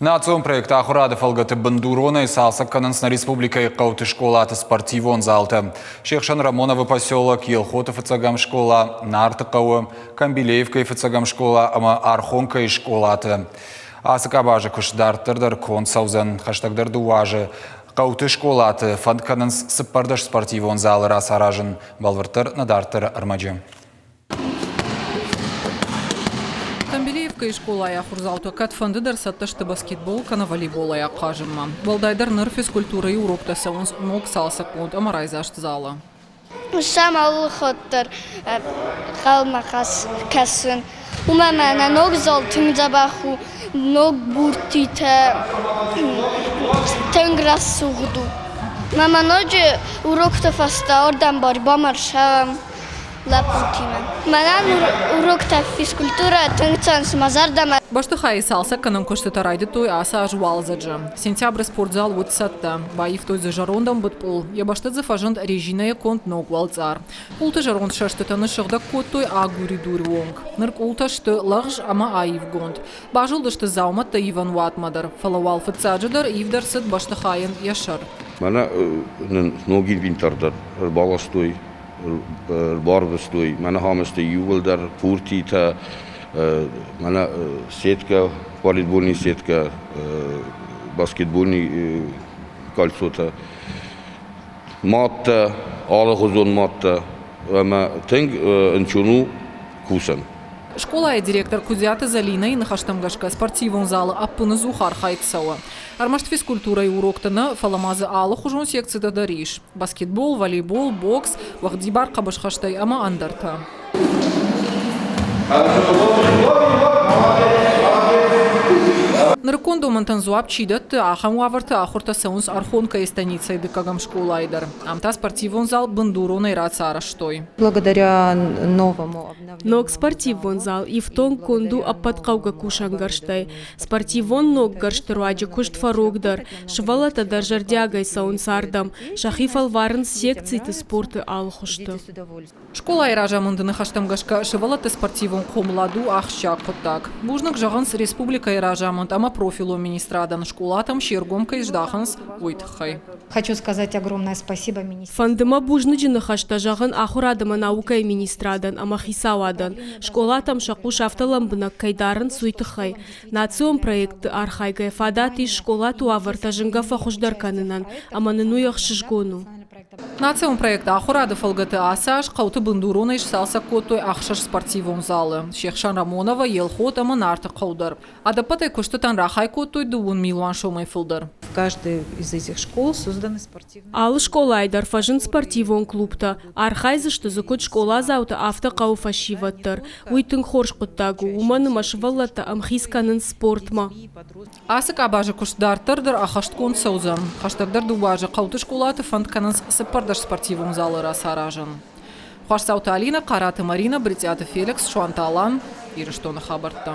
Национ проект Ахуырады фӕлгӕты бындуронӕй цалцӕг кӕнынц нӕ республикӕйы хъӕуты скъолаты спортивон залтӕ. Се хсӕн Рамоновы поселок, Елхоты фыццӕгӕм скъола, Нарты хъӕуы, Камбилеевкӕйы фыццӕгӕм скъола ӕмӕ Архонкӕйы скъолаты. Ацы къабазы куыст дарддӕр дӕр конд цӕудзӕн. Хӕстӕгдӕр дыууӕ азы хъӕуты скъолаты фӕнд кӕнынц 14 спортивон залы рацаразын. Бӕлвырддӕр нӕ дарддӕры ӕрмӕджы. Камбилеевкӕйы скъолайы ахуырдзаутӕ кӕдфӕнды дӕр цӕттӕ сты баскетбол кӕнӕ волейболӕй ахъазынмӕ. Уӕлдайдӕр ныр физкультурӕйы уроктӕ цӕуынц ног цалцӕггонд ӕмӕ райдзаст залы. Сӕм алы хатт дӕр хъӕлмӕ кӕсын. Уымӕ мӕнӕ ног зал тынг дзӕбӕх у, ног буртитӕ тынг рӕсугъд у. Мӕ ноджы урокты фӕстӕ уырдӕм бамарсӕм. лӕппутимӕ. Мӕнӕн уроктӕ физкультурӕ тынг цӕуынц мӕ зӕрдӕмӕ. Бӕстыхайы цалцӕггӕнӕн куыстытӕ райдыдтой ацы аз уалдзӕджы. Сентябры спортзал уыд цӕттӕ. Баивтой дзы зӕронд ӕмбыд пъол, йӕ бӕсты дзы фӕзынд резинӕйӕ конд ног уӕлцъар. Къулты зӕронд сӕстытӕ ныссыгъдӕг кодтой агуыридуры онг. Ныр къултӕ сты лӕгъз ӕмӕ аивгонд. Базылдысты дзаумӕттӕ ивӕн уатмӕ дӕр, фӕлӕ уал фыццаджыдӕр ивд ӕрцыд бӕстыхайӕн йӕ сӕр. Мӕнӕ нын ног инвентар дӕр ӕрбаластой ӕрбарвыстой мӕнӕ хамысты иууылдӕр пуртитӕ, мӕнӕ сеткӕ, волейбольный сеткӕ, баскетбольный кольцотӕ, маттӕ, алыхуызон маттӕ ӕмӕ тынг ӕнцон у кусӕн. Скъолайы директор Куыдзиаты Зӕлинӕйы ныхӕстӕм гӕсгӕ спортивон залы ӕппыныдзух архайд цӕуы. Ӕрмӕст физкультурӕйы урокты нӕ, фӕлӕ ма дзы алыхуызон секцитӕ дӕр ис. Баскетбол, волейбол, бокс, уӕгъдибар хъӕбысхӕстӕй ӕмӕ ӕндӕртӕ. Нырыккон домӕнтӕн дзуапп чи дӕтты, ахӕм уавӕрты ахуыртӕ цӕуынц Архонкӕйы станицӕйы дыккӕгӕм скъолайы дӕр. Ам та спортивон зал бындуронӕй рацарӕзтой. Благодаря новому Ног спортивон зал ифтонггонд у ӕппӕт хъӕугӕ кусӕнгӕрзтӕй. Спортивон ног гӕрзты руаджы куыст фӕрогдӕр, сывӕллӕттӕ дӕр зӕрдиагӕй цӕуынц ардӕм, сӕхи фӕлварынц секциты спорты алы хуызты. Скъолайы разамынды ныхӕстӕм гӕсгӕ сывӕллӕтты спортивон хъомылад у ахсджиаг хъуыддаг. Бузныг зӕгъынц республикӕйы разамынд ӕмӕ профилон министрадӕн скъолатӕм се ргом кӕй здахынц, уый тыххӕй. Хочу сказать огромное спасибо министру. Фӕнды мӕ бузныджы ныхӕстӕ зӕгъын ахуырад ӕмӕ наукӕйы министрадӕн ӕмӕ хицауадӕн, скъолатӕм сӕ хъус афтӕ лӕмбынӕг кӕй дарынц, уый тыххӕй. Национ проектты архайгӕ фадат ис скъолаты уавӕртӕ зынгӕ фӕхуыздӕр кӕнынӕн, ӕмӕ нын уый ӕхсызгон у. Национ проект Ахуырады фӕлгӕты ацы аз хъӕуты бындуронӕй сцалцӕг кодтой ӕхсӕз спортивон залы. Се хсӕн Рамоново, Елхот ӕмӕ Нарты хъӕу дӕр. Ӕдӕппӕтӕй куыстытӕн рахай кодтой дыууын милуан сомӕй фылдӕр. Алы скъолайы дӕр фӕзынд спортивон клубтӕ. Архайдзысты дзы куыд скъоладзаутӕ, афтӕ хъӕуы фӕсивӕд дӕр. Уый тынг хорз хъуыддаг у, уымӕн ӕмӕ сывӕллӕттӕ ӕмхиц кӕнынц спортмӕ. Ацы къабазы куыст дарддӕр дӕр ӕххӕстгонд цӕудзӕн. Хӕстӕгдӕр дыууӕ азы хъӕуты скъолаты фӕнд кӕнынц 14 спортивон залы рацаразын. Хуасдзауты Алинӕ, Хъараты Маринӕ, Брытъиаты Феликс, Суанты Алан, Ирыстоны хабӕрттӕ.